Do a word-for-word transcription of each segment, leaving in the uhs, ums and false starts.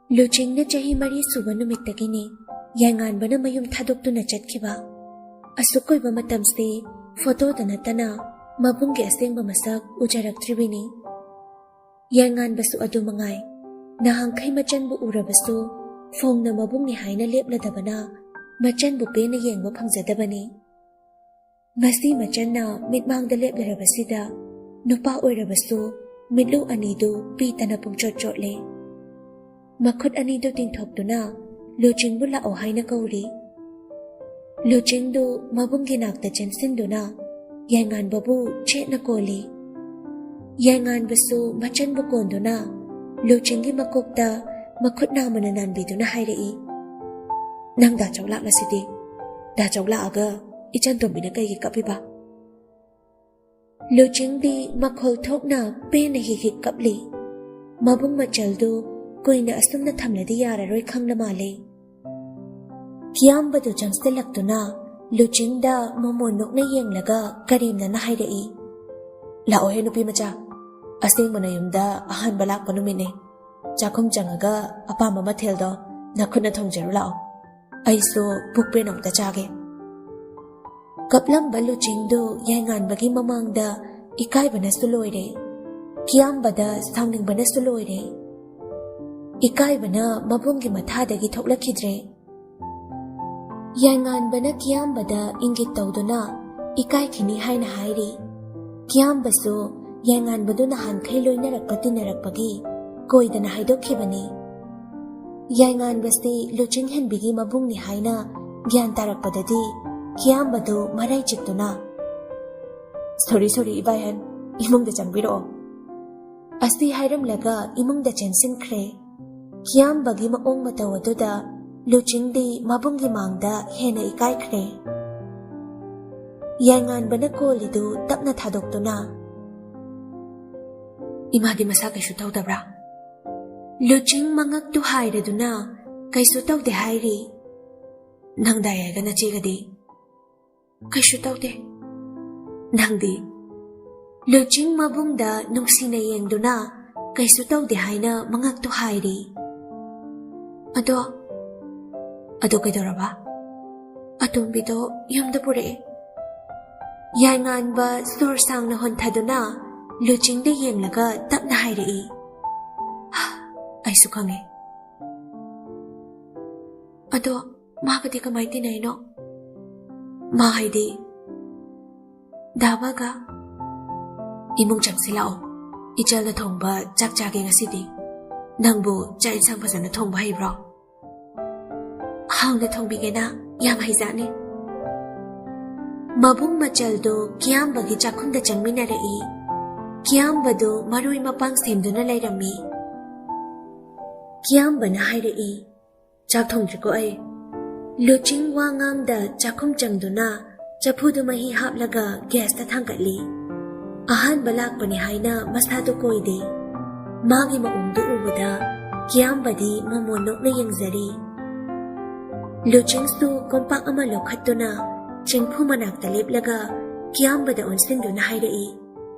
ꯂꯨꯆꯤꯡꯅ ꯆꯍꯤ ꯃꯔꯤ ꯁꯨꯕ ꯅꯨꯃꯤꯠꯇꯒꯤꯅꯤ ꯌꯥꯏꯉꯥꯟꯕꯅ ꯃꯌꯨꯝ ꯊꯥꯗꯣꯛꯇꯨꯅ ꯆꯠꯈꯤꯕ꯫ ꯑꯁꯨꯛ ꯀꯨꯏꯕ ꯃꯇꯝꯁꯤ ꯐꯣꯇꯣꯗ ꯅꯠꯇꯅ ꯃꯕꯨꯡꯒꯤ ꯑꯁꯦꯡꯕ ꯃꯁꯛ ꯎꯖꯔꯛꯇ꯭ꯔꯤꯕꯅꯤ꯫ ꯌꯥꯏꯉꯥꯟꯕꯁꯨ ꯑꯗꯨ ꯃꯉꯥꯏ꯫ ꯅꯍꯥꯟꯈꯩ ꯃꯆꯟꯕꯨ ꯎꯔꯕꯁꯨ ꯐꯣꯡꯅ ꯃꯕꯨꯡꯅꯤ ꯍꯥꯏꯅ ꯂꯦꯞꯂꯗꯕꯅ ꯃꯆꯟꯕꯨ ꯄꯦꯟꯅ ꯌꯦꯡꯕ ꯐꯪꯖꯗꯕꯅꯤ꯫ ꯉꯁꯤ ꯃꯆꯟꯅ ꯃꯤꯠꯃꯥꯡꯗ ꯂꯦꯞꯂꯔꯕꯁꯤꯗ ꯅꯨꯄꯥ ꯑꯣꯏꯔꯕꯁꯨ ꯃꯤꯠꯂꯨ ꯑꯅꯤꯗꯨ ꯄꯤꯇꯅ ꯄꯨꯡꯆꯣꯠ ꯆꯣꯠꯂꯦ꯫ ꯃꯈꯨꯠ ꯑꯅꯤꯗꯨ ꯇꯤꯡꯊꯣꯛꯇꯨꯅ ꯂꯨꯆꯤꯡꯕꯨ ꯂꯥꯛꯑꯣ ꯍꯥꯏꯅ ꯀꯧꯔꯤ꯫ ꯂꯨꯆꯤꯡꯗꯨ ꯃꯕꯨꯡꯒꯤ ꯅꯥꯛꯇ ꯆꯦꯟꯁꯤꯟꯗꯨꯅ ꯌꯥꯏꯉꯥꯟꯕꯕꯨ ꯆꯦꯠꯅ ꯀꯣꯜꯂꯤ꯫ ꯌꯥꯏꯉꯥꯟꯕꯁꯨ ꯃꯆꯟꯕꯨ ꯀꯣꯟꯗꯨꯅ ꯂꯨꯆꯤꯡꯒꯤ ꯃꯀꯣꯛꯇ ꯃꯈꯨꯠ ꯅꯥꯝꯃꯅ ꯅꯥꯟꯕꯤꯗꯨꯅ ꯍꯥꯏꯔꯛꯏ, "ꯅꯪ ꯗꯥꯆꯧ ꯂꯥꯛꯂꯁꯤꯗꯤ꯫ ꯗꯥꯆꯧ ꯂꯥꯛꯑꯒ ꯏꯆꯟ ꯇꯣꯝꯕꯤꯅ ꯀꯩꯒꯤ ꯀꯞꯄꯤꯕ?" ꯂꯨꯆꯤꯡꯗꯤ ꯃꯈꯣꯜ ꯊꯣꯛꯅ ꯄꯦꯟꯅ ꯍꯤꯛ ꯍꯤꯛ ꯀꯞꯂꯤ꯫ ꯃꯕꯨꯡ ꯃꯆꯜꯗꯨ ꯀꯨꯏꯅ ꯑꯁꯨꯝꯅ ꯊꯝꯂꯗꯤ ꯌꯥꯔꯔꯣꯏ ꯈꯪꯂ ꯃꯥꯜꯂꯦ꯫ ꯀꯤꯌꯥꯝꯕꯗꯨ ꯆꯪꯁꯤꯜꯂꯛꯇꯨꯅ ꯂꯨꯆꯤꯡꯗ ꯃꯣꯃꯣꯟ ꯅꯣꯛꯅ ꯌꯦꯡꯂꯒ ꯀꯔꯦꯝꯅꯅ ꯍꯥꯏꯔꯛꯏ, "ꯂꯥꯛꯑꯣꯍꯦ ꯅꯨꯄꯤ ꯃꯆꯥ, ꯑꯁꯦꯡꯕ ꯅꯌꯨꯝꯗ ꯑꯍꯥꯟꯕ ꯂꯥꯛꯄ ꯅꯨꯃꯤꯠꯅꯦ꯫ ꯆꯥꯛꯈꯨꯝ ꯆꯪꯉꯒ ꯑꯄꯥꯝꯕ ꯃꯊꯦꯜꯗꯣ ꯅꯈꯨꯠꯅ ꯊꯣꯡꯖꯔꯨ ꯂꯥꯛꯑꯣ꯫ ꯑꯩꯁꯨ ꯄꯨꯛ ꯄꯦꯟꯅ ꯑꯃꯨꯛꯇ ꯆꯥꯒꯦ꯫" ꯀꯞꯂꯝꯕ ꯂꯨꯆꯤꯡꯗꯨ ꯌꯥꯏꯉꯥꯟꯕꯒꯤ ꯃꯃꯥꯡꯗ ꯏꯀꯥꯏꯕꯅꯁꯨ ꯂꯣꯏꯔꯦ꯫ ꯀꯤꯌꯥꯝꯕꯗ ꯁꯥꯎꯅꯤꯡꯕꯅꯁꯨ ꯂꯣꯏꯔꯦ꯫ ꯏꯀꯥꯏꯕꯅ ꯃꯕꯨꯡꯒꯤ ꯃꯊꯥꯗꯒꯤ ꯊꯣꯛꯂꯛꯈꯤꯗ꯭ꯔꯦ꯫ ꯌꯥꯏꯉꯥꯟꯕꯅ ꯀꯤꯌꯥꯝꯕꯗ ꯏꯪꯒꯤꯠ ꯇꯧꯗꯨꯅ ꯏꯀꯥꯏꯈꯤꯅꯤ ꯍꯥꯏꯅ ꯍꯥꯏꯔꯤ꯫ ꯀꯤꯌꯥꯝꯕꯁꯨ ꯌꯥꯏꯉꯥꯟꯕꯗꯨ ꯅꯍꯥꯟꯈꯩ ꯂꯣꯏꯅꯔꯛꯄ ꯇꯤꯟꯅꯔꯛꯄꯒꯤ ꯀꯣꯏꯗꯅ ꯍꯥꯏꯗꯣꯛꯈꯤꯕꯅꯤ꯫ ꯌꯥꯏꯉꯥꯟꯕꯁꯤ ꯂꯨꯆꯤꯡ ꯍꯦꯟꯕꯤꯒꯤ ꯃꯕꯨꯡꯅꯤ ꯍꯥꯏꯅ ꯒ꯭ꯌꯥꯟ ꯇꯥꯔꯛꯄꯗꯗꯤ ꯀꯤꯌꯥꯝꯕꯗꯨ ꯃꯔꯩ ꯆꯤꯛꯇꯨꯅ, "ꯁꯣꯔꯤ, ꯁꯣꯔꯤ, ꯏꯕꯥꯏꯍꯟ, ꯏꯃꯨꯡꯗ ꯆꯪꯕꯤꯔꯛꯑꯣ" ꯑꯁꯤ ꯍꯥꯏꯔꯝꯂꯒ ꯏꯃꯨꯡꯗ ꯆꯦꯟꯁꯤꯟꯈ꯭ꯔꯦ꯫ ꯀꯤꯌꯥꯝꯕꯒꯤ ꯃꯑꯣꯡ ꯃꯇꯧ ꯑꯗꯨꯗ ꯂꯨꯆꯤꯡꯗꯤ ꯃꯕꯨꯡꯒꯤ ꯃꯥꯡꯗ ꯍꯦꯟꯅ ꯏꯀꯥꯏꯈ꯭ꯔꯦ꯫ ꯌꯥꯏꯉꯥꯟꯕꯅ ꯀꯣꯜꯂꯤꯗꯨ ꯇꯞꯅ ꯊꯥꯗꯣꯛꯇꯨꯅ, "ꯏꯃꯥꯗꯤ ꯃꯁꯥ ꯀꯩꯁꯨ ꯇꯧꯗꯕ꯭ꯔꯥ?" ꯂꯨꯆꯤꯡ ꯃꯉꯛꯇꯨ ꯍꯥꯏꯔꯗꯨꯅ, "ꯀꯩꯁꯨ ꯇꯧꯗꯦ" ꯍꯥꯏꯔꯤ꯫ "ꯅꯪ ꯗꯥꯏꯌꯥꯒ ꯅꯆꯦꯒꯗꯤ?" "ꯀꯩꯁꯨ ꯇꯧꯗꯦ"꯫ "ꯅꯪꯗꯤ?" ꯂꯨꯆꯤꯡ ꯃꯕꯨꯡꯗ ꯅꯨꯡꯁꯤꯅ ꯌꯦꯡꯗꯨꯅ, "ꯀꯩꯁꯨ ꯇꯧꯗꯦ" ꯍꯥꯏꯅ ꯃꯉꯛꯇꯨ ꯍꯥꯏꯔꯤ꯫ ꯑꯗꯣ, ꯑꯗꯣ ꯀꯩꯗꯧꯔꯕ? ꯑꯇꯣꯝꯕꯤꯗꯣ ꯌꯨꯝꯗ ꯄꯨꯔꯛꯑꯦ꯫ ꯌꯥꯏꯉꯥꯟꯕ ꯁꯣꯔ ꯁꯥꯡꯅ ꯍꯣꯟꯊꯗꯨꯅ ꯂꯨꯆꯤꯡꯗ ꯌꯦꯡꯂꯒ ꯇꯞꯅ ꯍꯥꯏꯔꯛꯏ, "ꯑꯩꯁꯨ ꯈꯪꯉꯦ꯫ ꯑꯗꯣ ꯃꯥꯒꯗꯤ ꯀꯃꯥꯏ ꯇꯤꯟꯅꯩꯅꯣ?" "ꯃꯥ ꯍꯥꯏꯗꯤ?" "ꯗꯥꯕꯒ?" "ꯏꯃꯨꯡ ꯆꯪꯁꯤꯜꯂꯛꯑꯣ꯫ ꯏꯆꯜꯅ ꯊꯣꯡꯕ ꯆꯥꯛ ꯆꯥꯒꯦ ꯉꯁꯤꯗꯤ꯫ ꯅꯪꯕꯨ ꯆꯥꯛ ꯏꯟꯁꯥꯡ ꯐꯖꯅ ꯊꯣꯡꯕ ꯍꯩꯕ꯭ꯔꯣ?" "ꯍꯥꯎꯅ ꯊꯣꯡꯕꯤꯒꯦꯅ, ꯌꯥꯝ ꯍꯩꯖꯥꯠꯅꯤ꯫" ꯃꯕꯨꯡ ꯃꯆꯜꯗꯨ ꯀꯤꯌꯥꯝꯕꯒꯤ ꯆꯥꯛꯈꯨꯝꯗ ꯆꯪꯃꯤꯟꯅꯔꯛꯏ꯫ ꯀꯤꯌꯥꯝꯕꯗꯨ ꯃꯔꯣꯏ ꯃꯄꯥꯡ ꯁꯦꯝꯗꯨꯅ ꯂꯩꯔꯝꯃꯤ꯫ ꯀꯤꯌꯥꯝꯕꯅ ꯍꯥꯏꯔꯛꯏ, "ꯆꯥꯛ ꯊꯣꯡꯗ꯭ꯔꯤꯀꯣ ꯑꯩ꯫" ꯂꯨꯆꯤꯡ ꯋꯥ ꯉꯥꯡꯗ ꯆꯥꯛꯈꯨꯝ ꯆꯪꯗꯨꯅ ꯆꯐꯨꯗꯨ ꯃꯍꯤ ꯍꯥꯞꯂꯒ ꯒ꯭ꯌꯥꯁꯇ ꯊꯥꯡꯒꯠꯂꯤ꯫ ꯑꯍꯥꯟꯕ ꯂꯥꯛꯄꯅꯤ ꯍꯥꯏꯅ ꯃꯁꯥꯗꯨ ꯀꯣꯏꯗꯦ꯫ ꯃꯥꯒꯤ ꯃꯑꯣꯡꯗꯨ ꯎꯕꯗ ꯀꯤꯌꯥꯝꯕꯗꯤ ꯃꯣꯃꯣꯟ ꯅꯣꯛꯅ ꯌꯦꯡꯖꯔꯤ꯫ ꯂꯨꯆꯤꯡꯁꯨ ꯀꯣꯝꯄꯥꯛ ꯑꯃ ꯂꯧꯈꯠꯇꯨꯅ ꯆꯦꯡꯐꯨ ꯃꯅꯥꯛꯇ ꯂꯦꯞꯂꯒ ꯀꯤꯌꯥꯝꯕꯗ ꯑꯣꯟꯁꯤꯟꯗꯨꯅ ꯍꯥꯏꯔꯛꯏ,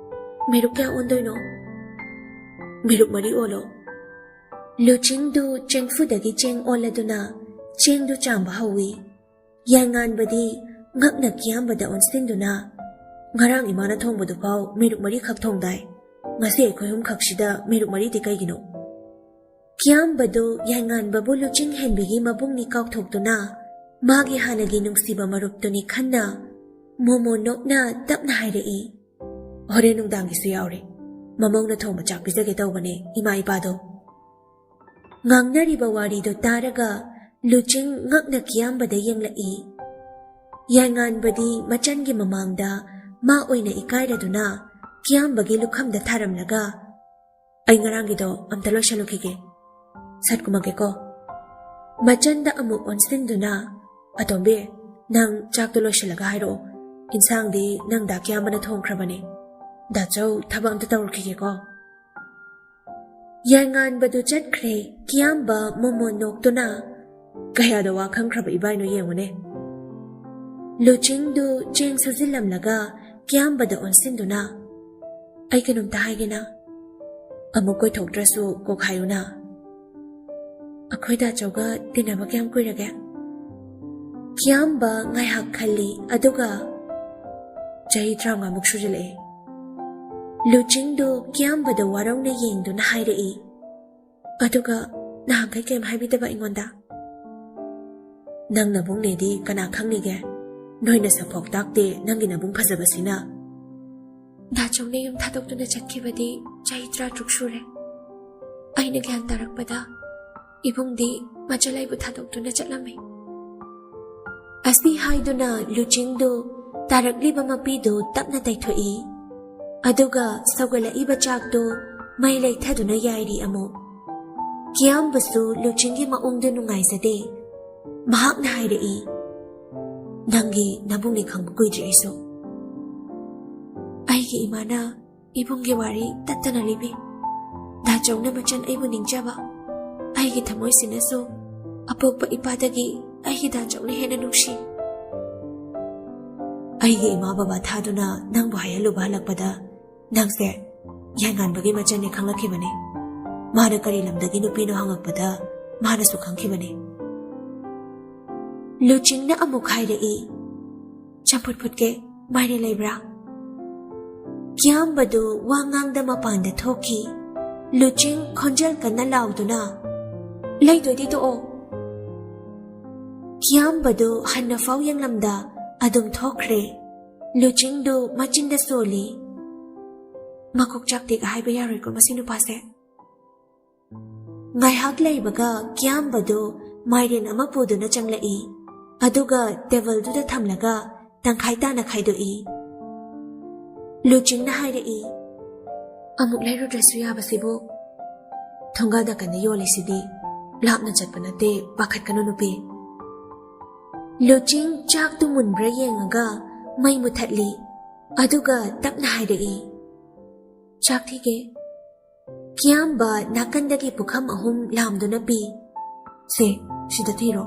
"ꯃꯦꯔꯨꯛ ꯀꯌꯥ ꯑꯣꯟꯗꯣꯏꯅꯣ?" "ꯃꯦꯔꯨꯛ ꯃꯔꯤ ꯑꯣꯜꯂꯣ꯫" ꯂꯨꯆꯤꯡꯗꯨ ꯆꯦꯡꯐꯨꯗꯒꯤ ꯆꯦꯡ ꯑꯣꯜꯂꯗꯨꯅ ꯆꯦꯡꯗꯨ ꯆꯥꯝꯕ ꯍꯧꯏ꯫ ꯌꯥꯏꯉꯥꯟꯕꯗꯤ ꯉꯛꯅ ꯀꯤꯌꯥꯝꯕꯗ ꯑꯣꯟꯁꯤꯟꯗꯨꯅ, "ꯉꯔꯥꯡ ꯏꯃꯥꯅ ꯊꯣꯡꯕꯗꯨꯐꯥꯎ ꯃꯦꯔꯨꯛ ꯃꯔꯤꯈꯛ ꯊꯣꯡꯗꯥꯏ꯫ ꯉꯁꯤ ꯑꯩꯈꯣꯏ ꯑꯍꯨꯝꯈꯛꯁꯤꯗ ꯃꯦꯔꯨꯛ ꯃꯔꯤꯗꯤ ꯀꯩꯒꯤꯅꯣ?" ꯀꯤꯌꯥꯝꯕꯗꯨ ꯌꯥꯏꯉꯥꯟꯕꯕꯨ ꯂꯨꯆꯤꯡ ꯍꯦꯟꯕꯤꯒꯤ ꯃꯕꯨꯡꯅꯤ ꯀꯥꯎꯊꯣꯛꯇꯨꯅ ꯃꯥꯒꯤ ꯍꯥꯟꯅꯒꯤ ꯅꯨꯡꯁꯤꯕ ꯃꯔꯨꯞꯇꯨꯅꯤ ꯈꯟꯅ ꯃꯣꯃꯣ ꯅꯣꯛꯅ ꯇꯞꯅ ꯍꯥꯏꯔꯛꯏ, "ꯍꯣꯔꯦꯟ ꯅꯨꯡꯗꯥꯡꯒꯤꯁꯨ ꯌꯥꯎꯔꯦ꯫ ꯃꯃꯧꯅ ꯊꯣꯡꯕ ꯆꯥꯛ ꯄꯤꯖꯒꯦ ꯇꯧꯕꯅꯦ ꯏꯃꯥ ꯏꯄꯥꯗꯣ꯫" ꯉꯥꯡꯅꯔꯤꯕ ꯋꯥꯔꯤꯗꯨ ꯇꯥꯔꯒ ꯂꯨꯆꯤꯡ ꯉꯛꯅ ꯀꯤꯌꯥꯝꯕꯗ ꯌꯦꯡꯂꯛꯏ꯫ ꯌꯥꯏꯉꯥꯟꯕꯗꯤ ꯃꯆꯟꯒꯤ ꯃꯃꯥꯡꯗ ꯃꯥ ꯑꯣꯏꯅ ꯏꯀꯥꯏꯔꯗꯨꯅ ꯀꯤꯌꯥꯝꯕꯒꯤ ꯂꯨꯈꯝꯗ ꯊꯥꯔꯝꯂꯒ, "ꯑꯩ ꯉꯔꯥꯡꯒꯤꯗꯣ ꯑꯝꯇ ꯂꯣꯏꯁꯜꯂꯨꯈꯤꯒꯦ꯫ ꯁꯠ ꯀꯨꯝꯃꯒꯦꯀꯣ꯫" ꯃꯆꯟꯗ ꯑꯃꯨꯛ ꯑꯣꯟꯁꯤꯟꯗꯨꯅ, "ꯑꯇꯣꯝꯕꯤ, ꯅꯪ ꯆꯥꯛꯇꯣ ꯂꯣꯏꯁꯤꯜꯂꯒ ꯍꯥꯏꯔꯛꯑꯣ꯫ ꯏꯟꯁꯥꯡꯗꯤ ꯅꯪ ꯗꯥ ꯀꯤꯌꯥꯝꯕꯅ ꯊꯣꯡꯈ꯭ꯔꯕꯅꯦ꯫ ꯗꯥꯆꯧ ꯊꯕꯛ ꯑꯝꯇ ꯇꯧꯔꯨꯈꯤꯒꯦꯀꯣ꯫" ꯌꯥꯏꯉꯥꯟꯕꯗꯨ ꯆꯠꯈ꯭ꯔꯦ꯫ ꯀꯤꯌꯥꯝꯕ ꯃꯣꯃꯣꯟ ꯅꯣꯛꯇꯨꯅ, "ꯀꯌꯥꯗ ꯋꯥ ꯈꯪꯈ꯭ꯔꯕ ꯏꯕꯥꯏꯅꯣ ꯌꯦꯡꯉꯨꯅꯦ꯫" ꯂꯨꯆꯤꯡꯗꯨ ꯆꯦꯡ ꯁꯨꯖꯤꯜꯂꯝꯂꯒ ꯀꯤꯌꯥꯝꯕꯗ ꯑꯣꯟꯁꯤꯟꯗꯨꯅ, "ꯑꯩ ꯀꯩꯅꯣꯝꯇ ꯍꯥꯏꯒꯦꯅ꯫ ꯑꯃꯨꯛ ꯀꯣꯏꯊꯣꯛꯇ꯭ꯔꯁꯨ ꯀꯣꯛ ꯍꯥꯏꯌꯨꯅ꯫" "ꯑꯩꯈꯣꯏ ꯗꯥꯆꯧꯒ ꯇꯤꯟꯅꯕ ꯀꯌꯥꯝ ꯀꯨꯏꯔꯒꯦ?" ꯀꯤꯌꯥꯝꯕ ꯉꯥꯏꯍꯥꯛ ꯈꯜꯂꯤ, ꯑꯗꯨꯒ, "ꯆꯍꯤ ꯇꯔꯥꯃꯉꯥꯃꯨꯛ ꯁꯨꯖꯜꯂꯛꯑꯦ꯫" ꯂꯨꯆꯤꯡꯗꯨ ꯀꯤꯌꯥꯝꯕꯗ ꯋꯥꯔꯧꯅ ꯌꯦꯡꯗꯨꯅ ꯍꯥꯏꯔꯛꯏ, ꯑꯗꯨꯒ ꯅꯍꯥꯟꯈꯩ ꯀꯩꯝ ꯍꯥꯏꯕꯤꯗꯕ ꯑꯩꯉꯣꯟꯗ? "ꯅꯪ ꯅꯕꯨꯡꯅꯦꯗꯤ ꯀꯅꯥ ꯈꯪꯅꯤꯒꯦ? ꯅꯣꯏꯅ ꯁꯛꯐꯥꯎ ꯇꯥꯛꯇꯦ, ꯅꯪꯒꯤ ꯅꯕꯨꯡ ꯐꯖꯕꯁꯤꯅ꯫" ꯗꯥꯆꯧꯅ ꯌꯨꯝ ꯊꯥꯗꯣꯛꯇꯨꯅ ꯆꯠꯈꯤꯕꯗꯤ ꯆꯍꯤ ꯇꯔꯥꯇꯔꯨꯛ ꯁꯨꯔꯦ꯫ ꯑꯩꯅ ꯒ꯭ꯌꯥꯟ ꯇꯥꯔꯛꯄꯗ ꯏꯕꯨꯡꯗꯤ ꯃꯆꯜ ꯑꯩꯕꯨ ꯊꯥꯗꯣꯛꯇꯨꯅ ꯆꯠꯂꯝꯃꯤ꯫ ꯑꯁꯤ ꯍꯥꯏꯗꯨꯅ ꯂꯨꯆꯤꯡꯗꯨ ꯇꯥꯔꯛꯂꯤꯕ ꯃꯄꯤꯗꯨ ꯇꯞꯅ ꯇꯩꯊꯣꯛꯏ꯫ ꯑꯗꯨꯒ ꯁꯧꯒꯠꯂꯛꯏꯕ ꯆꯥꯛꯇꯨ ꯃꯩ ꯂꯩꯊꯗꯨꯅ ꯌꯥꯏꯔꯤ ꯑꯃꯨꯛ꯫ ꯀꯤꯌꯥꯝꯕꯁꯨ ꯂꯨꯆꯤꯡꯒꯤ ꯃꯑꯣꯡꯗꯨ ꯅꯨꯡꯉꯥꯏꯖꯗꯦ꯫ ꯃꯍꯥꯛꯅ ꯍꯥꯏꯔꯛꯏ, "ꯅꯪꯒꯤ ꯅꯕꯨꯡꯅꯤ ꯈꯪꯕ ꯀꯨꯏꯗ꯭ꯔꯤ ꯑꯩꯁꯨ꯫" ꯑꯩꯒꯤ ꯏꯃꯥꯅ ꯏꯕꯨꯡꯒꯤ ꯋꯥꯔꯤ ꯇꯠꯇꯅ ꯂꯤꯕꯤ꯫ ꯗꯥꯆꯧꯅ ꯃꯆꯟ ꯑꯩꯕꯨ ꯅꯤꯡꯖꯕ꯫ ꯑꯩꯒꯤ ꯊꯃꯣꯏꯁꯤꯅꯁꯨ ꯑꯄꯣꯛꯄ ꯏꯄꯥꯗꯒꯤ ꯑꯩꯒꯤ ꯗꯥꯆꯧꯅ ꯍꯦꯟꯅ ꯅꯨꯡꯁꯤ꯫ ꯑꯩꯒꯤ ꯏꯃꯥ ꯕꯕꯥ ꯊꯥꯗꯨꯅ ꯅꯪꯕꯨ ꯍꯥꯏꯍꯜꯂꯨꯕ ꯍꯜꯂꯛꯄꯗ, ꯅꯪꯁꯦ ꯌꯥꯏꯉꯥꯟꯕꯒꯤ ꯃꯆꯟꯅꯦ ꯈꯪꯂꯛꯈꯤꯕꯅꯦ꯫ ꯃꯥꯅ ꯀꯔꯤ ꯂꯝꯗꯒꯤ ꯅꯨꯄꯤꯅꯣ ꯍꯪꯉꯛꯄꯗ, ꯃꯥꯅꯁꯨ ꯈꯪꯈꯤꯕꯅꯦ꯫ ꯂꯨꯆꯤꯡꯅ ꯑꯃꯨꯛ ꯍꯥꯏꯔꯛꯏ, "ꯆꯝꯐꯨꯠ ꯐꯨꯠꯀꯦ, ꯃꯥꯏꯔꯦꯟ ꯂꯩꯕ꯭ꯔꯥ?" ꯀꯤꯌꯥꯝꯕꯗꯨ ꯋꯥ ꯉꯥꯡꯗ ꯃꯄꯥꯟꯗ ꯊꯣꯛꯈꯤ꯫ ꯂꯨꯆꯤꯡ ꯈꯣꯟꯖꯦꯜ ꯀꯟꯅ ꯂꯥꯎꯗꯨꯅ, "ꯂꯩꯗꯣꯏꯗꯤ ꯇꯣꯛꯑꯣ!" ꯀꯤꯌꯥꯝꯕꯗꯨ ꯍꯟꯅ ꯐꯥꯎ ꯌꯦꯡꯂꯝꯗ ꯑꯗꯨꯝ ꯊꯣꯛꯈ꯭ꯔꯦ꯫ ꯂꯨꯆꯤꯡꯗꯨ ꯃꯆꯤꯟꯗ ꯁꯣꯜꯂꯤ꯫ "ꯃꯀꯣꯛ ꯆꯥꯛꯇꯦꯒ ꯍꯥꯏꯕ ꯌꯥꯔꯣꯏꯀꯣ ꯃꯁꯤ ꯅꯨꯄꯥꯁꯦ꯫" ꯉꯥꯏꯍꯥꯛ ꯂꯩꯕꯒ ꯀꯤꯌꯥꯝꯕꯗꯨ ꯃꯥꯏꯔꯦꯟ ꯑꯃ ꯄꯨꯗꯨꯅ ꯆꯪꯂꯛꯏ꯫ ꯑꯗꯨꯒ ꯇꯦꯕꯜꯗꯨꯗ ꯊꯝꯂꯒ ꯇꯪꯈꯥꯏ ꯇꯥꯅ ꯈꯥꯏꯗꯣꯛꯏ꯫ ꯂꯨꯆꯤꯡꯅ ꯍꯥꯏꯔꯛꯏ, "ꯑꯃꯨꯛ ꯂꯩꯔꯨꯗ꯭ꯔꯁꯨ ꯌꯥꯕꯁꯤꯕꯨ? ꯊꯣꯡꯒꯥꯜ ꯅꯥꯀꯟꯗ ꯌꯣꯜꯂꯤꯁꯤꯗꯤ, ꯂꯥꯞꯅ ꯆꯠꯄ ꯅꯠꯇꯦ, ꯄꯥꯈꯠꯀꯅꯨ ꯅꯨꯄꯤ꯫" ꯂꯨꯆꯤꯡ ꯆꯥꯛꯇꯨ ꯃꯨꯟꯕ꯭ꯔꯥ ꯌꯦꯡꯉꯒ ꯃꯩ ꯃꯨꯊꯠꯂꯤ꯫ ꯑꯗꯨꯒ ꯇꯞꯅ ꯍꯥꯏꯔꯛꯏ, "ꯆꯥꯛ ꯊꯤꯒꯦ꯫" ꯀꯤꯌꯥꯝꯕ ꯅꯥꯀꯟꯗꯒꯤ ꯄꯨꯈꯝ ꯑꯍꯨꯝ ꯂꯥꯝꯗꯨꯅ ꯄꯤ꯫ "ꯁꯦ, ꯁꯤꯗ ꯊꯤꯔꯣ꯫"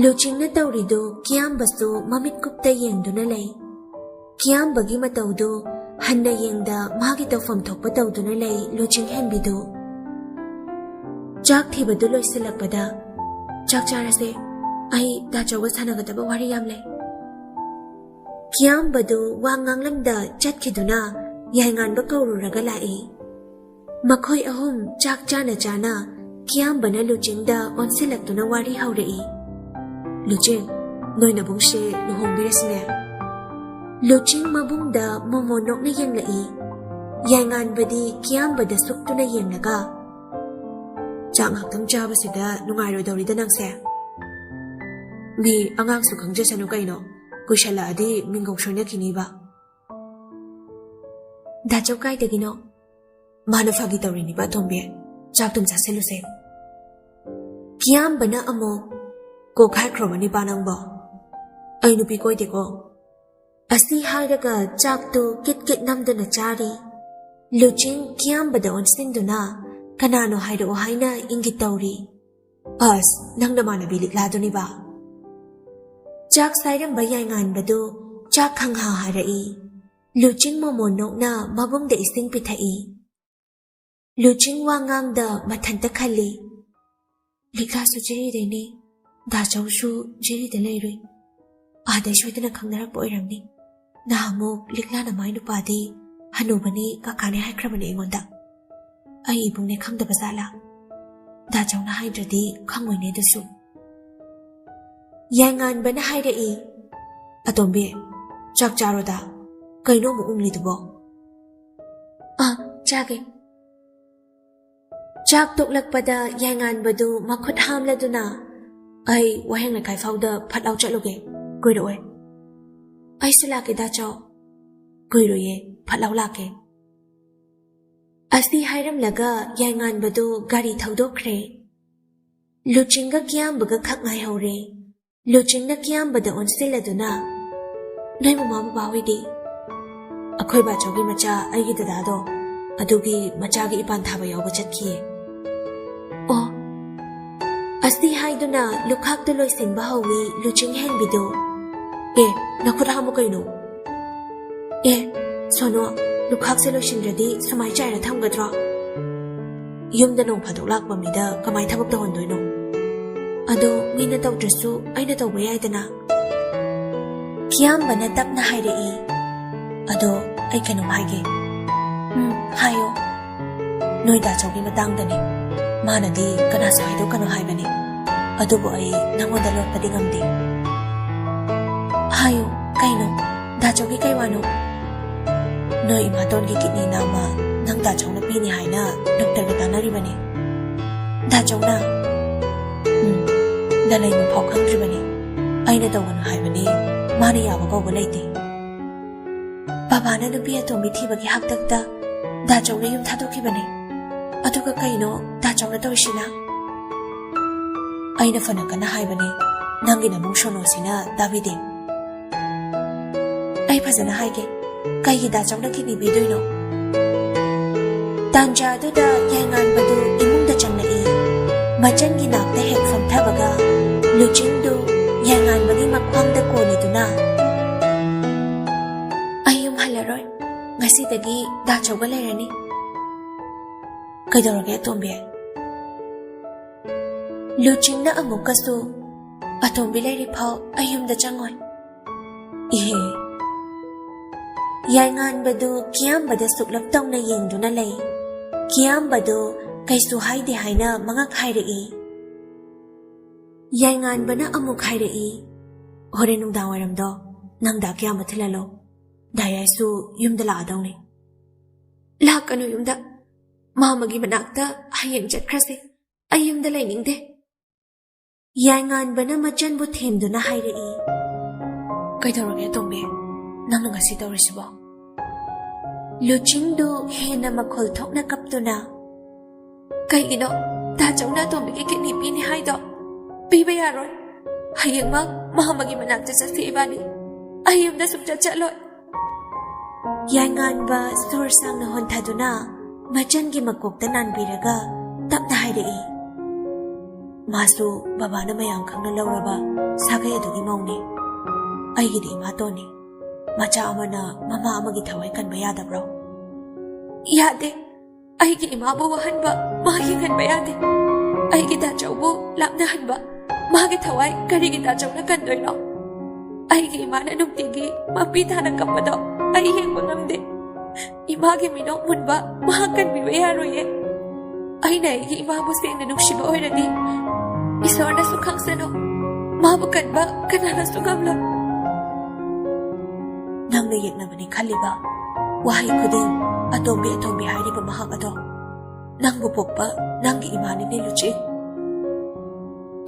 ꯂꯨꯆꯤꯡꯅ ꯇꯧꯔꯤꯗꯨ ꯀꯤꯌꯥꯝꯕꯁꯨ ꯃꯃꯤꯠ ꯀꯨꯞꯇ ꯌꯦꯡꯗꯨꯅ ꯂꯩ꯫ ꯀꯤꯌꯥꯝꯕꯒꯤ ꯃꯇꯧꯗꯨ ꯍꯟꯅ ꯌꯦꯡꯗ ꯃꯥꯒꯤ ꯇꯧꯐꯝ ꯊꯣꯛꯄ ꯇꯧꯗꯨꯅ ꯂꯩ ꯂꯨꯆꯤꯡ ꯍꯦꯟꯕꯤꯗꯨ꯫ ꯆꯥꯛ ꯊꯤꯕꯗꯨ ꯂꯣꯏꯁꯤꯜꯂꯛꯄꯗ, "ꯆꯥꯛ ꯆꯥꯔꯁꯦ, ꯑꯩ ꯗꯥꯆꯧꯒ ꯁꯥꯟꯅꯒꯗꯕ ꯋꯥꯔꯤ ꯌꯥꯝ ꯂꯩ꯫" ꯀꯤꯌꯥꯝꯕꯗꯨ ꯋꯥ ꯉꯥꯡꯂꯝꯗ ꯆꯠꯈꯤꯗꯨꯅ ꯌꯥꯏꯉꯥꯟꯕ ꯀꯧꯔꯨꯔꯒ ꯂꯥꯛꯏ꯫ ꯃꯈꯣꯏ ꯑꯍꯨꯝ ꯆꯥꯛ ꯆꯥꯅ ꯆꯥꯅ ꯀꯤꯌꯥꯝꯕꯅ ꯂꯨꯆꯤꯡꯗ ꯑꯣꯟꯁꯤꯜꯂꯛꯇꯨꯅ ꯋꯥꯔꯤ ꯍꯧꯔꯛꯏ꯫ "ꯂꯨꯆꯤꯡ, ꯅꯣꯏ ꯅꯕꯨꯡꯁꯦ ꯂꯨꯍꯣꯡꯕꯤꯔꯁꯤꯅꯦ꯫" ꯂꯨꯆꯤꯡ ꯃꯕꯨꯡꯗ ꯃꯣꯃꯣꯟ ꯅꯣꯛꯅ ꯌꯦꯡꯂꯛꯏ꯫ ꯌꯥꯏꯉꯥꯟꯕꯗꯤ ꯀꯤꯌꯥꯝꯕꯗ ꯁꯨꯛꯇꯨꯅ ꯌꯦꯡꯂꯒ, "ꯆꯥꯛ ꯉꯥꯛꯇꯪ ꯆꯥꯕꯁꯤꯗ ꯅꯨꯡꯉꯥꯏꯔꯣꯏꯗꯧꯔꯤꯗ ꯅꯪꯁꯦ꯫ ꯃꯤ ꯑꯉꯥꯡꯁꯨ ꯈꯪꯖꯁꯅꯨ ꯀꯩꯅꯣ, ꯀꯨꯏꯁꯜꯂꯛꯑꯗꯤ ꯃꯤꯡꯒꯧ ꯁꯣꯏꯅꯈꯤꯅꯤꯕ꯫" "ꯗꯥꯆꯧ ꯀꯥꯏꯗꯒꯤꯅꯣ?" "ꯃꯥꯅ ꯐꯥꯒꯤ ꯇꯧꯔꯤꯅꯤꯕ ꯑꯇꯣꯝꯕꯤ, ꯆꯥꯛꯇꯨꯝ ꯆꯥꯁꯤꯜꯂꯨꯁꯦ꯫" ꯀꯤꯌꯥꯝꯕꯅ ꯑꯃꯨꯛ, "ꯀꯣꯛ ꯍꯥꯏꯈ꯭ꯔꯣꯕ ꯅꯤꯄꯥ ꯅꯪꯕꯣ, ꯑꯩ ꯅꯨꯄꯤ ꯀꯣꯏꯗꯦꯀꯣ꯫" ꯑꯁꯤ ꯍꯥꯏꯔꯒ ꯆꯥꯛꯇꯨ ꯀꯤꯠ ꯀꯤꯠ ꯅꯝꯗꯨꯅ ꯆꯥꯔꯤ꯫ ꯂꯨꯆꯤꯡ ꯀꯤꯌꯥꯝꯕꯗ ꯑꯣꯟꯁꯤꯟꯗꯨꯅ, "ꯀꯅꯥꯅꯣ ꯍꯥꯏꯔꯛꯑꯣ ꯍꯥꯏꯅ ꯏꯪꯒꯤꯠ ꯇꯧꯔꯤ꯫" "ꯑꯁ, ꯅꯪ ꯅꯃꯥꯟꯅꯕꯤ ꯂꯤꯛꯂꯥꯗꯨꯅꯤꯕ꯫" ꯆꯥꯛ ꯁꯥꯏꯔꯝꯕ ꯌꯥꯏꯉꯥꯟꯕꯗꯨ ꯆꯥꯛ ꯈꯪꯍꯥ ꯍꯥꯔꯛꯏ꯫ ꯂꯨꯆꯤꯡ ꯃꯣꯃꯣꯟ ꯅꯣꯛꯅ ꯃꯕꯨꯡꯗ ꯏꯁꯤꯡ ꯄꯤꯊꯛꯏ꯫ ꯂꯨꯆꯤꯡ ꯋꯥ ꯉꯥꯡꯗ ꯃꯊꯟꯇ ꯈꯜꯂꯤ, "ꯂꯤꯛꯂꯥꯁꯨ ꯖꯤꯔꯤꯗꯩꯅꯤ, ꯗꯥꯆꯧꯁꯨ ꯖꯤꯔꯤꯗ ꯂꯩꯔꯨꯏ꯫ ꯑꯥꯗꯩ ꯁꯣꯏꯗꯅ ꯈꯪꯅꯔꯛꯄ ꯑꯣꯏꯔꯝꯅꯤ꯫ ꯅꯍꯥꯟꯃꯨꯛ ꯂꯤꯛꯂꯥꯅ ꯃꯥꯏ ꯅꯨꯄꯥꯗꯤ ꯍꯅꯨꯕꯅꯤ, ꯀꯀꯥꯅꯦ ꯍꯥꯏꯈ꯭ꯔꯕꯅꯦ ꯑꯩꯉꯣꯟꯗ꯫ ꯑꯩ ꯏꯕꯨꯡꯅꯦ ꯈꯪꯗꯕ ꯖꯥꯠꯂꯥ? ꯗꯥꯆꯧꯅ ꯍꯥꯏꯗ꯭ꯔꯗꯤ ꯈꯪꯉꯣꯏꯅꯦ ꯑꯗꯨꯁꯨ꯫" ꯌꯥꯏꯉꯥꯟꯕꯅ ꯍꯥꯏꯔꯛꯏ, "ꯑꯇꯣꯝꯕꯤ, ꯆꯥꯛ ꯆꯥꯔꯣꯗ꯫ ꯀꯩꯅꯣ ꯑꯃꯨꯛ ꯎꯪꯂꯤꯗꯨꯕꯣ?" "ꯑꯥ, ꯆꯥꯒꯦ꯫" ꯆꯥꯛ ꯇꯣꯛꯂꯛꯄꯗ ꯌꯥꯏꯉꯥꯟꯕꯗꯨ ꯃꯈꯨꯠ ꯍꯥꯝꯂꯗꯨꯅ, "ꯑꯩ ꯋꯥꯍꯦꯡ ꯂꯩꯀꯥꯏ ꯐꯥꯎꯗ ꯐꯠ ꯂꯥꯎ ꯆꯠꯂꯨꯒꯦ, ꯀꯨꯏꯔꯛꯑꯣꯏ꯫" "ꯑꯩꯁꯨ ꯂꯥꯛꯀꯦ ꯗꯥꯆꯧ꯫" "ꯀꯨꯏꯔꯣꯏꯌꯦ, ꯐꯠ ꯂꯥꯎ ꯂꯥꯛꯀꯦ꯫" ꯑꯁꯤ ꯍꯥꯏꯔꯝꯂꯒ ꯌꯥꯏꯉꯥꯟꯕꯗꯨ ꯒꯥꯔꯤ ꯊꯧꯗꯣꯛꯈ꯭ꯔꯦ꯫ ꯂꯨꯆꯤꯡꯒ ꯀꯤꯌꯥꯝꯕꯒ ꯈꯛ ꯉꯥꯏꯍꯧꯔꯦ꯫ ꯂꯨꯆꯤꯡꯅ ꯀꯤꯌꯥꯝꯕꯗ ꯑꯣꯟꯁꯤꯜꯂꯗꯨꯅ, "ꯅꯣꯏ ꯃꯃꯥ ꯕꯕꯥ ꯍꯣꯏꯗꯤ?" "ꯑꯩꯈꯣꯏ ꯕꯥꯆꯧꯒꯤ ꯃꯆꯥ ꯑꯩꯒꯤ ꯗꯗꯥꯗꯣ, ꯑꯗꯨꯒꯤ ꯃꯆꯥꯒꯤ ꯏꯄꯥꯟ ꯊꯥꯕ ꯌꯥꯎꯕ ꯆꯠꯈꯤꯌꯦ꯫" "ꯑꯣ꯫" ꯑꯁꯤ ꯍꯥꯏꯗꯨꯅ ꯂꯨꯈꯥꯛꯇꯨ ꯂꯣꯏꯁꯤꯟꯕ ꯍꯧꯏ ꯂꯨꯆꯤꯡ ꯍꯦꯟꯕꯤꯗꯨ꯫ "ꯑꯦ, ꯅꯈꯨꯠ ꯍꯥꯝꯃꯨ ꯀꯩꯅꯣ?" "ꯑꯦ, ꯁꯣꯅꯣ, ꯂꯨꯈꯥꯛꯁꯦ ꯂꯣꯏꯁꯤꯟꯗ꯭ꯔꯗꯤ ꯁꯨꯃꯥꯏ ꯆꯥꯏꯔ ꯊꯝꯒꯗ꯭ꯔꯣ?" ꯌꯨꯝꯗ ꯅꯣꯡ ꯐꯥꯗꯣꯛ ꯂꯥꯛꯄ ꯃꯤꯗ ꯀꯃꯥꯏ ꯊꯕꯛ ꯇꯧꯍꯟꯗꯣꯏꯅꯣ? ꯑꯗꯣ ꯃꯤꯅ ꯇꯧꯗ꯭ꯔꯁꯨ ꯑꯩꯅ ꯇꯧꯕ ꯌꯥꯏꯗꯅ꯫ ꯀꯤꯌꯥꯝꯕꯅ ꯇꯞꯅ ꯍꯥꯏꯔꯛꯏ, "ꯑꯗꯣ ꯑꯩ ꯀꯩꯅꯣꯝ ꯍꯥꯏꯒꯦ꯫" "ꯎꯝ, ꯍꯥꯏꯌꯣ꯫" "ꯅꯣꯏ ꯗꯥꯆꯧꯒꯤ ꯃꯇꯥꯡꯗꯅꯦ꯫ ꯃꯥꯅꯗꯤ ꯀꯅꯥꯁꯨ ꯍꯥꯏꯗꯣꯛꯀꯅꯨ ꯍꯥꯏꯕꯅꯦ꯫ ꯑꯗꯨꯕꯨ ꯑꯩ ꯅꯪꯉꯣꯟꯗ ꯂꯣꯠꯄꯗꯤ ꯉꯝꯗꯦ꯫" "ꯍꯥꯏꯌꯣ, ꯀꯩꯅꯣ? ꯗꯥꯆꯧꯒꯤ ꯀꯩ ꯋꯥꯅꯣ?" "ꯅꯣꯏ ꯏꯃꯥꯇꯣꯟꯒꯤ ꯀꯤꯠꯅꯤ ꯅꯥꯝꯃ ꯅꯪ ꯗꯥꯆꯧꯅ ꯄꯤꯅꯤ ꯍꯥꯏꯅ ꯗꯣꯛꯇꯔꯒ ꯇꯥꯟꯅꯔꯤꯕꯅꯦ꯫" "ꯗꯥꯆꯧꯅ?" "ꯎꯝ, ꯗ ꯂꯩꯕ ꯐꯥꯎ ꯈꯪꯗ꯭ꯔꯤꯕꯅꯦ꯫ ꯑꯩꯅ ꯇꯧꯒꯅꯨ ꯍꯥꯏꯕꯅꯦ, ꯃꯥꯅ ꯌꯥꯕ ꯀꯧꯕ ꯂꯩꯇꯦ꯫" "ꯕꯕꯥꯅ ꯅꯨꯄꯤ ꯑꯇꯣꯝꯕꯤ ꯊꯤꯕꯒꯤ ꯍꯥꯛꯇꯛꯇ ꯗꯥꯆꯧꯅ ꯌꯨꯝ ꯊꯥꯗꯣꯛꯈꯤꯕꯅꯦ꯫ ꯑꯗꯨꯒ ꯀꯩꯅꯣ ꯗꯥꯆꯧꯅ ꯇꯧꯔꯤꯁꯤꯅ?" "ꯑꯩꯅ ꯐꯅ ꯀꯟꯅ ꯍꯥꯏꯕꯅꯦ, ꯅꯪꯒꯤ ꯅꯕꯨꯡ ꯁꯣꯅꯣꯁꯤꯅ ꯇꯥꯕꯤꯗꯦ꯫" "ꯑꯩ ꯐꯖꯅ ꯍꯥꯏꯒꯦ, ꯀꯩꯒꯤ ꯗꯥꯆꯧꯅ ꯀꯤꯠꯅꯤ ꯄꯤꯗꯣꯏꯅꯣ?" ꯇꯥꯟꯖꯥꯗꯨꯗ ꯌꯥꯏꯉꯥꯟꯕꯗꯨ ꯏꯃꯨꯡꯗ ꯆꯪꯂꯛꯏ꯫ ꯃꯆꯟꯒꯤ ꯅꯥꯛꯇ ꯍꯦꯛ ꯐꯝꯊꯕꯒ ꯂꯨꯆꯤꯡꯗꯨ ꯌꯥꯏꯉꯥꯟꯕꯒꯤ ꯃꯈ꯭ꯋꯥꯡꯗ ꯀꯣꯜꯂꯗꯨꯅ, "ꯑꯩ ꯌꯨꯝ ꯍꯜꯂꯔꯣꯏ, ꯉꯁꯤꯗꯒꯤ ꯗꯥꯆꯧꯒ ꯂꯩꯔꯅꯤ꯫" "ꯀꯩꯗꯧꯔꯒꯦ ꯑꯇꯣꯝꯕꯤ?" ꯂꯨꯆꯤꯡꯅ ꯑꯃꯨꯛꯀꯁꯨ, "ꯑꯇꯣꯝꯕꯤ ꯂꯩꯔꯤꯐꯥꯎ ꯑꯩ ꯌꯨꯝꯗ ꯆꯪꯉꯣꯏ꯫" "ꯏꯍꯦ꯫" ꯌꯥꯏꯉꯥꯟꯕꯗꯨ ꯀꯤꯌꯥꯝꯕꯗ ꯁꯨꯛꯂꯞ ꯇꯧꯅ ꯌꯦꯡꯗꯨꯅ ꯂꯩ꯫ ꯀꯤꯌꯥꯝꯕꯗꯨ ꯀꯩꯁꯨ ꯍꯥꯏꯗꯦ ꯍꯥꯏꯅ ꯃꯉꯛ ꯍꯥꯏꯔꯛꯏ꯫ ꯌꯥꯏꯉꯥꯟꯕꯅ ꯑꯃꯨꯛ ꯍꯥꯏꯔꯛꯏ, "ꯍꯣꯔꯦꯟ ꯅꯨꯡꯗꯥꯡ ꯋꯥꯏꯔꯝꯗꯣ ꯅꯪ ꯗꯥ ꯀꯤꯌꯥꯝꯕ ꯊꯤꯜꯍꯜꯂꯣ꯫ ꯗꯥ ꯌꯥꯏꯁꯨ ꯌꯨꯝꯗ ꯂꯥꯛꯑꯗꯧꯅꯤ꯫" "ꯂꯥꯛꯀꯅꯨ ꯌꯨꯝꯗ꯫ ꯃꯥꯃꯒꯤ ꯃꯅꯥꯛꯇ ꯍꯌꯦꯡ ꯆꯠꯈ꯭ꯔꯁꯤ꯫ ꯑꯩ ꯌꯨꯝꯗ ꯂꯩꯅꯤꯡꯗꯦ꯫" ꯌꯥꯏꯉꯥꯟꯕꯅ ꯃꯆꯟꯕꯨ ꯊꯦꯝꯗꯨꯅ ꯍꯥꯏꯔꯛꯏ, "ꯀꯩꯗꯧꯔꯒꯦ ꯑꯇꯣꯝꯕꯤ? ꯅꯪꯅ ꯉꯁꯤ ꯇꯧꯔꯤꯁꯤꯕꯣ?" ꯂꯨꯆꯤꯡꯗꯨ ꯍꯦꯟꯅ ꯃꯈꯣꯜ ꯊꯣꯛꯅ ꯀꯞꯇꯨꯅ, "ꯀꯩꯒꯤꯅꯣ ꯗꯥꯆꯧꯅ ꯑꯇꯣꯝꯕꯤꯒꯤ ꯀꯤꯠꯅꯤ ꯄꯤꯅꯤ ꯍꯥꯏꯗꯣ? ꯄꯤꯕ ꯌꯥꯔꯣꯏ꯫ ꯍꯌꯦꯡꯃꯛ ꯃꯥꯃꯒꯤ ꯃꯅꯥꯛꯇ ꯆꯠꯁꯤ ꯏꯕꯥꯅꯤ꯫ ꯑꯩ ꯌꯨꯝꯗ ꯁꯨꯡꯆꯠ ꯆꯠꯂꯣꯏ꯫" ꯌꯥꯏꯉꯥꯟꯕ ꯁꯣꯔ ꯁꯥꯡꯅ ꯍꯣꯟꯊꯗꯨꯅ ꯃꯆꯟꯒꯤ ꯃꯀꯣꯛꯇ ꯅꯥꯟꯕꯤꯔꯒ ꯇꯞꯅ ꯍꯥꯏꯔꯛꯏ, "ꯃꯥꯁꯨ ꯕꯕꯥꯅ ꯃꯌꯥꯝ ꯈꯪꯅ ꯂꯧꯔꯕ ꯁꯥꯒꯩ ꯑꯗꯨꯒꯤ ꯃꯧꯅꯤ꯫ ꯑꯩꯒꯤꯗꯤ ꯏꯃꯥꯇꯣꯟꯅꯤ꯫ ꯃꯆꯥ ꯑꯃꯅ ꯃꯃꯥ ꯑꯃꯒꯤ ꯊꯋꯥꯏ ꯀꯟꯕ ꯌꯥꯗꯕ꯭ꯔꯣ?" "ꯌꯥꯗꯦ꯫ ꯑꯩꯒꯤ ꯏꯃꯥꯕꯨ ꯋꯥꯍꯟꯕ ꯃꯥ ꯌꯦꯡꯍꯟꯕ ꯌꯥꯗꯦ꯫ ꯑꯩꯒꯤ ꯇꯥꯆꯧꯕꯨ ꯂꯥꯞꯅꯍꯟꯕ ꯃꯥꯒꯤ ꯊꯋꯥꯏ ꯀꯔꯤꯒꯤ ꯇꯥꯆꯧꯅ ꯀꯟꯗꯣꯏꯅꯣ? ꯑꯩꯒꯤ ꯏꯃꯥꯅ ꯅꯨꯡꯇꯤꯒꯤ ꯃꯄꯤ ꯇꯥꯅ ꯀꯞꯄꯗꯣ ꯑꯩ ꯌꯦꯡꯕ ꯉꯝꯗꯦ꯫ ꯏꯃꯥꯒꯤ ꯃꯤꯅꯣꯛ ꯃꯨꯟꯕ ꯃꯍꯥꯛ ꯀꯟꯕꯤꯕ ꯌꯥꯔꯣꯏꯌꯦ꯫ ꯑꯩꯅ ꯑꯩꯒꯤ ꯏꯃꯥꯕꯨ ꯁꯦꯡꯅ ꯅꯨꯡꯁꯤꯕ ꯑꯣꯏꯔꯗꯤ ꯏꯁꯣꯔꯅꯁꯨ ꯈꯪꯁꯅꯨ, ꯃꯥꯕꯨ ꯀꯟꯕ ꯀꯅꯥꯅꯁꯨ ꯉꯝꯂꯣꯏ꯫ ꯅꯪꯅ ꯌꯦꯛꯅꯕꯅꯤ ꯈꯜꯂꯤꯕ ꯋꯥꯍꯩ ꯈꯨꯗꯤꯡ ꯑꯇꯣꯝꯕꯤ, ꯑꯇꯣꯝꯕꯤ ꯍꯥꯏꯔꯤꯕ ꯃꯍꯥꯛ ꯑꯗꯣ ꯅꯪꯕꯨ ꯄꯣꯛꯄ ꯅꯪꯒꯤ ꯏꯃꯥꯅꯤꯅꯦ ꯂꯨꯆꯤꯡ꯫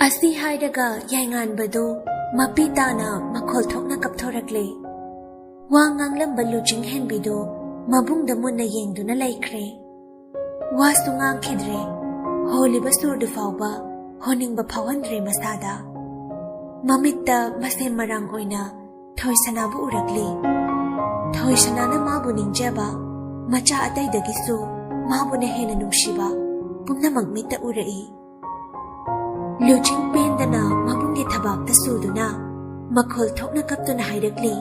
ꯑꯁꯤ ꯍꯥꯏꯔꯒ ꯌꯥꯏꯉꯥꯟꯕꯗꯨ ꯃꯄꯤ ꯇꯥꯅ ꯃꯈꯣꯜ ꯊꯣꯛꯅ ꯀꯞꯊꯣꯔꯛꯂꯦ꯫ ꯋꯥ ꯉꯥꯡꯂꯝꯕ ꯂꯨꯆꯤꯡ ꯍꯦꯟꯕꯤꯗꯨ ꯃꯕꯨꯡꯗ ꯃꯨꯟꯅ ꯌꯦꯡꯗꯨꯅ ꯂꯩꯈ꯭ꯔꯦ꯫ ꯋꯥꯁꯨ ꯉꯥꯡꯈꯤꯗ꯭ꯔꯦ꯫ ꯍꯣꯜꯂꯤꯕ ꯁꯨꯔꯗꯨ ꯐꯥꯎꯕ ꯍꯣꯅꯤꯡꯕ ꯐꯥꯎꯍꯟꯗ꯭ꯔꯦ ꯃꯁꯥꯗ꯫ ꯃꯃꯤꯠꯇ ꯃꯁꯦꯝ ꯃꯔꯥꯡ ꯑꯣꯏꯅ ꯊꯣꯏꯁꯅꯥꯕꯨ ꯎꯔꯛꯂꯤ꯫ ꯊꯣꯏꯁꯅꯥꯅ ꯃꯥꯕꯨ ꯅꯤꯡꯖꯕ, ꯃꯆꯥ ꯑꯇꯩꯗꯒꯤꯁꯨ ꯃꯥꯕꯨꯅ ꯍꯦꯟꯅ ꯅꯨꯡꯁꯤꯕ ꯄꯨꯝꯅꯃꯛ ꯃꯤꯠꯇ ꯎꯔꯛꯏ꯫ ꯂꯨꯆꯤꯡ ꯄꯦꯟꯗꯅ ꯃꯕꯨꯡꯒꯤ ꯊꯕꯥꯛꯇ ꯁꯨꯗꯨꯅ ꯃꯈꯣꯜ ꯊꯣꯛꯅ ꯀꯞꯇꯨꯅ ꯍꯥꯏꯔꯛꯂꯤ꯫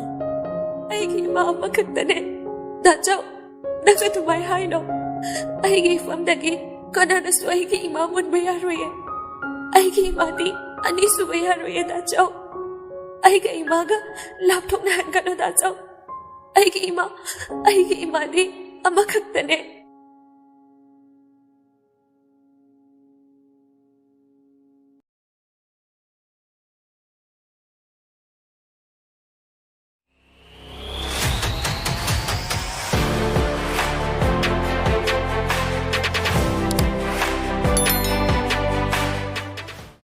"ꯑꯩꯒꯤ ꯏꯃꯥ ꯑꯃꯈꯛꯇꯅꯦ꯫ ꯇꯥꯆꯧ, ꯅꯪ ꯑꯗꯨꯃꯥꯏ ꯍꯥꯏꯅꯣ꯫ ꯑꯩꯒꯤ ꯏꯐꯝꯗꯒꯤ ꯀꯅꯥꯅꯁꯨ ꯑꯩꯒꯤ ꯏꯃꯥ ꯃꯨꯟꯕ ꯌꯥꯔꯣꯏꯌꯦ꯫ ꯑꯩꯒꯤ ꯏꯃꯥꯗꯤ ꯑꯅꯤꯁꯨꯕ ꯌꯥꯔꯣꯏꯌꯦ ꯇꯥꯆꯧ꯫ ꯑꯩꯒ ꯏꯃꯥꯒ ꯂꯥꯞꯊꯣꯛꯅꯍꯟꯒꯅꯨ ꯇꯥꯆꯧ꯫ ꯑꯩꯒꯤ ꯏꯃꯥ, ꯑꯩꯒꯤ ꯏꯃꯥꯗꯤ ꯑꯃꯈꯛꯇꯅꯦ꯫